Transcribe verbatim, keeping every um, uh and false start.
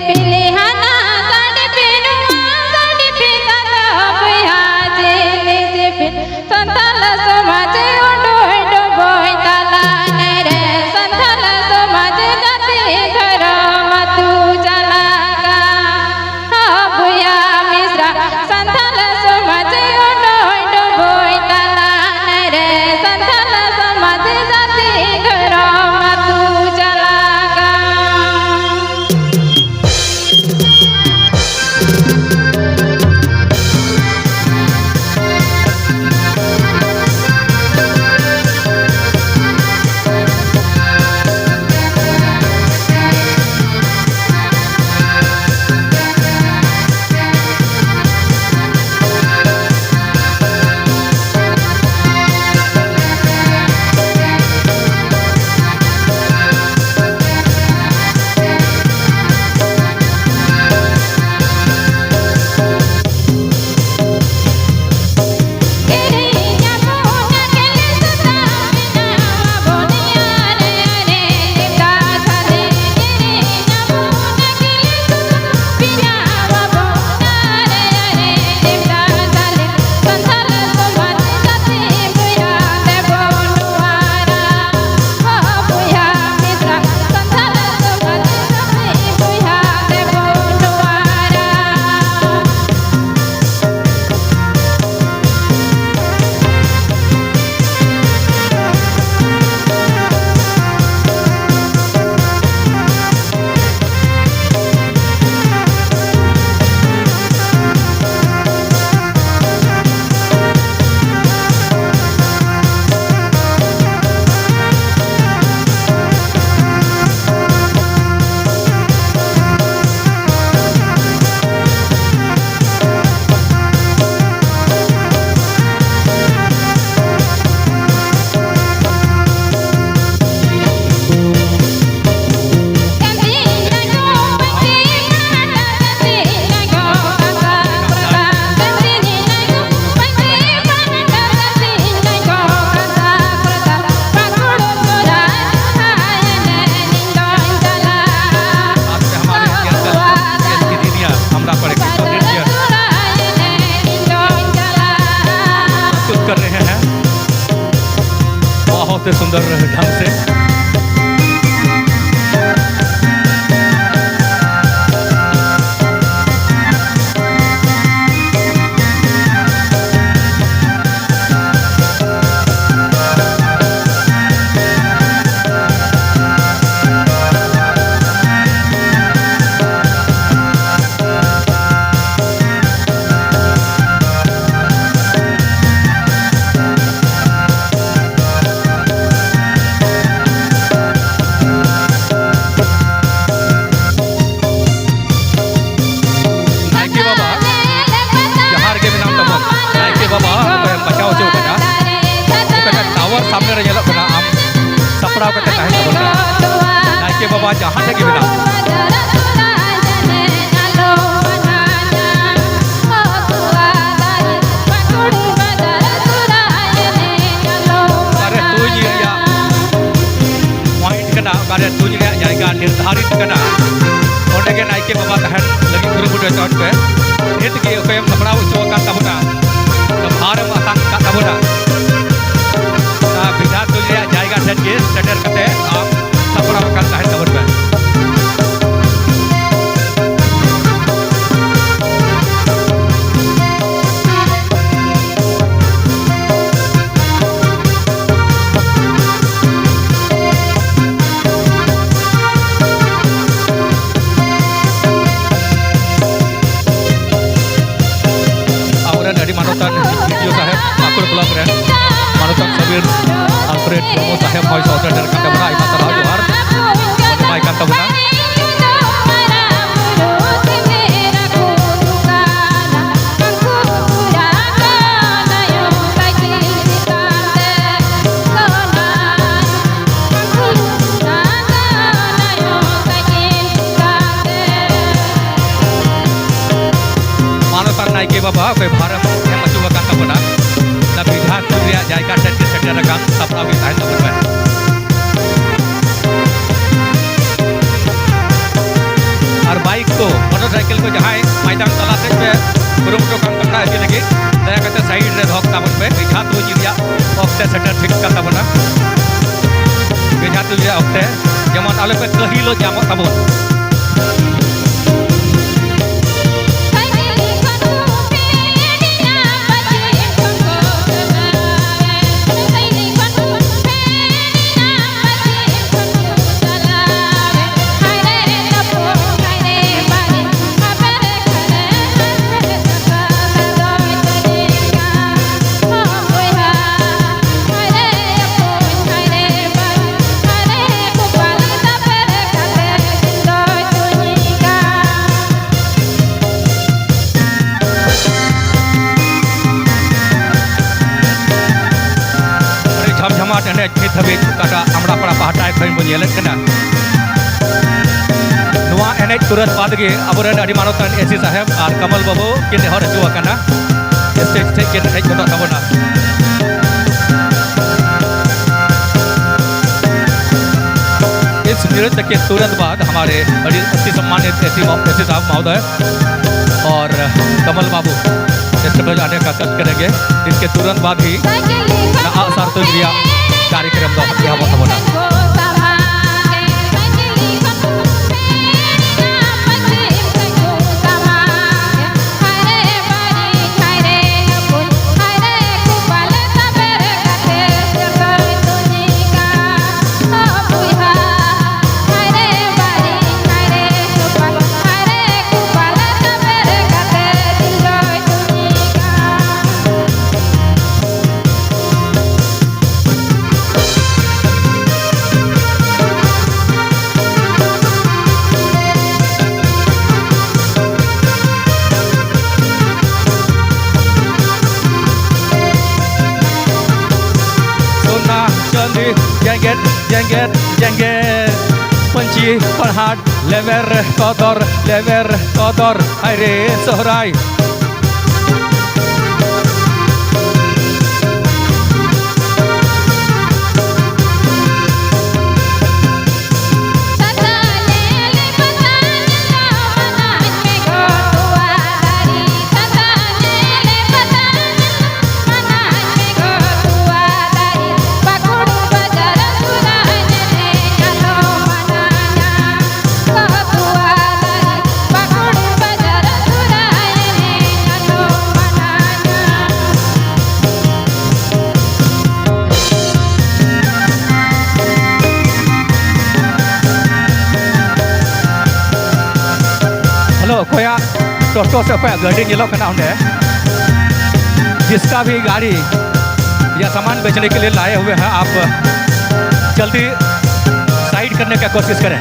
ᱯᱤᱞᱤ ᱦᱟᱱᱟ ᱥᱟᱰᱮ ᱯᱤᱱᱩᱢᱟ ᱥᱟᱰᱮ ᱯᱤᱛᱟ ᱫᱚ ᱵᱚᱭᱦᱟ ᱡᱤᱱᱤᱥ ᱯᱤ ᱥᱟᱱᱛᱟᱞ ᱥᱚᱢᱟᱡᱽ ᱩᱰᱩᱭ ᱰᱩᱵᱩᱭ ᱛᱟᱞᱟᱱ ᱨᱮ ᱥᱟᱱᱛᱟᱞ ᱥᱚᱢᱟᱡᱽ ᱡᱟᱹᱛᱤ ᱫᱷᱚᱨᱚᱢ ᱟᱹᱛᱩ ᱪᱟᱞᱟᱜᱟ᱾ ᱦᱚ ᱵᱚᱭᱦᱟ ᱢᱤᱥᱨᱟ ᱥᱟᱱᱛᱟᱞ ᱥᱚᱢᱟᱡᱽ ᱩᱰᱩᱭ ᱰᱩᱵᱩᱭ ᱛᱟᱞᱟᱱ ᱨᱮ ᱥᱟᱱᱛᱟᱞ ᱥᱚᱢᱟᱡᱽ ᱡᱟᱹᱛᱤ ᱫᱷᱚᱨᱚᱢ ᱟᱹᱛᱩ ᱪᱟᱞᱟᱜᱟ᱾ सुंदर ढंग से। ᱱᱟᱭᱠᱮ ᱵᱟᱵᱟ, ᱡᱟᱦᱟᱸ ᱨᱮᱜᱮ ᱢᱮᱱᱟᱢ ᱛᱟᱵᱚᱱ, ᱱᱟᱭᱠᱮ ᱵᱟᱵᱟ ᱚᱠᱚᱭᱮᱢ ᱵᱟᱪᱷᱟᱣ ᱦᱚᱪᱚ ᱠᱟᱫᱟ, ᱚᱠᱟᱴᱟᱜ tower ᱥᱟᱢᱱᱮ ᱨᱮ ᱧᱮᱞᱚᱜ ᱠᱟᱱᱟ, ᱟᱢ ᱥᱟᱯᱲᱟᱣ ᱠᱟᱛᱮ ᱛᱟᱦᱮᱱ ᱛᱟᱵᱚᱱ ᱢᱮ᱾ ᱱᱟᱭᱠᱮ ᱵᱟᱵᱟ ᱡᱟᱦᱟᱸ ᱴᱷᱮᱱ ᱜᱮ ᱢᱮᱱᱟᱢ, ᱚᱠᱟᱨᱮ ᱛᱩᱧ ᱨᱮᱭᱟᱜ point ᱠᱟᱱᱟ, ᱚᱠᱟᱨᱮ ᱛᱩᱧ ᱨᱮᱭᱟᱜ ᱡᱟᱭᱜᱟ ᱱᱤᱨᱫᱷᱟᱨᱤᱛ ᱠᱟᱱᱟ, ᱚᱸᱰᱮ ᱜᱮ ᱱᱟᱭᱠᱮ ᱵᱟᱵᱟ ᱛᱟᱦᱮᱱ ᱞᱟᱹᱜᱤᱫ ᱠᱩᱨᱩᱢᱩᱴᱩ ᱦᱚᱪᱚᱭ ᱯᱮ᱾ ᱱᱤᱛ ᱜᱮ ᱚᱠᱚᱭᱮᱢ ᱥᱟᱯᱲᱟᱣ ᱦᱚᱪᱚ ᱟᱠᱟᱫ ᱛᱟᱵᱚᱱᱟ, ᱵᱷᱟᱨ ᱮᱢ ᱟᱛᱟᱝ ᱟᱠᱟᱫ ᱛᱟᱵᱚᱱᱟ, ᱚᱱᱟ ᱵᱮᱡᱷᱟ ᱛᱩᱧ ᱨᱮᱭᱟᱜ ᱡᱟᱭᱜᱟ ᱴᱷᱮᱱ ᱜᱮ ᱥᱮᱴᱮᱨ ᱠᱟᱛᱮ ᱟᱢ ᱥᱟᱯᱲᱟᱣ ᱟᱠᱟᱱ ᱛᱟᱦᱮᱱ ᱛᱟᱵᱚᱱ ᱯᱮ᱾ ᱟᱵᱚᱨᱮᱱ ᱟᱹᱰᱤ ᱢᱟᱱᱚᱛᱟᱱ ᱵᱤ ᱰᱤ ᱳ ᱥᱟᱦᱮᱵᱽ, ᱯᱟᱹᱠᱩᱲ block ᱨᱮᱱ ᱢᱟᱱᱚᱛᱟᱱ ᱥᱟᱵᱤᱨ ᱟᱞᱯᱷᱨᱮᱰ ᱢᱩᱨᱢᱩ ᱥᱟᱦᱮᱵᱽ ᱦᱚᱸᱭ ᱥᱚᱦᱚᱨ ᱥᱮᱴᱮᱨ ᱠᱟᱱ ᱛᱟᱵᱚᱱᱟ᱾ ᱟᱭᱢᱟ ᱥᱟᱨᱦᱟᱣ, ᱡᱚᱦᱟᱨ ᱵᱚᱱ ᱮᱢᱟᱭ ᱠᱟᱱ ᱛᱟᱵᱚᱱᱟ᱾ ᱢᱟᱱᱚᱛᱟᱱ ᱱᱟᱭᱠᱮ ᱵᱟᱵᱟ ᱚᱠᱚᱭ ᱵᱷᱟᱨ ᱮᱢ ᱦᱚᱪᱚ ᱟᱠᱟᱱ ᱛᱟᱵᱚᱱᱟ, ᱚᱱᱟ ᱵᱮᱡᱷᱟ ᱛᱩᱧ ᱨᱮᱭᱟᱜ ᱡᱟᱭᱜᱟ ᱴᱷᱮᱱ ᱜᱮ ᱥᱮᱴᱮᱨ ᱟᱠᱟᱱ ᱥᱟᱯᱲᱟᱣ ᱜᱮ ᱛᱟᱦᱮᱱ ᱛᱟᱵᱚᱱ ᱯᱮ᱾ ᱟᱨ bike ᱠᱚ, motorcycle ᱠᱚ ᱡᱟᱦᱟᱸᱭ ᱢᱚᱭᱫᱟᱱ ᱛᱟᱞᱟ ᱥᱮᱫ ᱯᱮ ᱠᱩᱨᱩᱢᱩᱴᱩ ᱠᱟᱱ ᱛᱟᱵᱚᱱᱟ ᱤᱫᱤ ᱞᱟᱹᱜᱤᱫ, ᱫᱟᱭᱟ ᱠᱟᱛᱮ side ᱨᱮ ᱫᱚᱦᱚ ᱠᱟᱜ ᱛᱟᱵᱚᱱ ᱯᱮ, ᱵᱮᱡᱷᱟ ᱛᱩᱧ ᱨᱮᱭᱟᱜ ᱚᱠᱛᱮ ᱥᱮᱴᱮᱨ ᱴᱷᱤᱠ ᱠᱟᱱ ᱛᱟᱵᱚᱱᱟ᱾ ᱡᱟᱦᱟᱸ ᱛᱤᱱᱟᱹᱜ ᱚᱠᱛᱮ ᱡᱮᱢᱚᱱ ᱟᱞᱚᱯᱮ ᱠᱟᱹᱦᱤᱞᱚᱜ ᱧᱟᱢᱚᱜ ᱛᱟᱵᱚᱱ᱾ ᱟᱹᱰᱤ ᱡᱷᱟᱢᱡᱷᱟᱢᱟᱴ ᱮᱱᱮᱡ ᱱᱤᱛ ᱫᱷᱟᱹᱵᱤᱡ ᱚᱠᱟᱴᱟᱜ ᱟᱢᱲᱟᱯᱟᱲᱟ ᱯᱟᱦᱴᱟ ᱠᱷᱚᱱ ᱵᱚᱱ ᱧᱮᱞᱮᱫ ᱠᱟᱱᱟ᱾ ᱱᱚᱣᱟ ᱮᱱᱮᱡ ᱛᱩᱨᱟᱹᱛ ᱵᱟᱫᱽ ᱜᱮ ᱟᱵᱚᱨᱮᱱ ᱟᱹᱰᱤ ᱢᱟᱱᱚᱛᱟᱱ ᱮᱥᱤ ᱥᱟᱦᱮᱵᱽ ᱟᱨ ᱠᱟᱢᱟᱞ ᱵᱟᱹᱵᱩ ᱠᱤᱱ ᱱᱮᱦᱚᱨ ᱦᱚᱪᱚ ᱟᱠᱟᱱᱟ, ᱥᱴᱮᱡ ᱴᱷᱮᱡ ᱠᱤᱱ ᱦᱮᱡ ᱜᱚᱫᱚᱜ ᱛᱟᱵᱚᱱᱟ᱾ इस नृत्य के तुरंत बाद हमारे बड़ी अति सम्मानित एसी मो-, एसी साहब महोदय और कमल बाबू इस समय आने का कष्ट करेंगे, जिसके तुरंत बाद ही ᱱᱟᱦᱟᱜ ᱥᱟᱨᱛᱷᱚᱠ ᱨᱮᱭᱟᱜ ᱠᱟᱨᱭᱚᱠᱨᱚᱢ ᱫᱚ ᱮᱦᱚᱵᱚᱜ ᱛᱟᱵᱚᱱᱟ᱾ ᱥᱚᱱᱟ ᱪᱟᱸᱫᱤ ᱡᱮᱜᱮᱫ ᱡᱮᱜᱮᱫ ᱡᱮᱜᱮᱫ, ᱯᱟᱹᱧᱪᱤ ᱯᱟᱲᱦᱟᱴ ᱞᱮᱵᱮᱨ ᱠᱚᱫᱚᱨ ᱞᱮᱵᱮᱨ ᱠᱚᱫᱚᱨ, ᱦᱟᱭ ᱨᱮ ᱥᱚᱦᱨᱟᱭ᱾ ᱧᱮᱞᱚᱜ, ᱚᱠᱚᱭᱟᱜ ᱴᱳᱴᱳ ᱥᱮ ᱚᱠᱚᱭᱟᱜ ᱜᱟᱹᱰᱤ ᱧᱮᱞᱚᱜ ᱠᱟᱱᱟ ᱚᱸᱰᱮ, जिसका भी गाड़ी या सामान बेचने के लिए लाए हुए हैं, आप जल्दी साइड करने का कोशिश करें।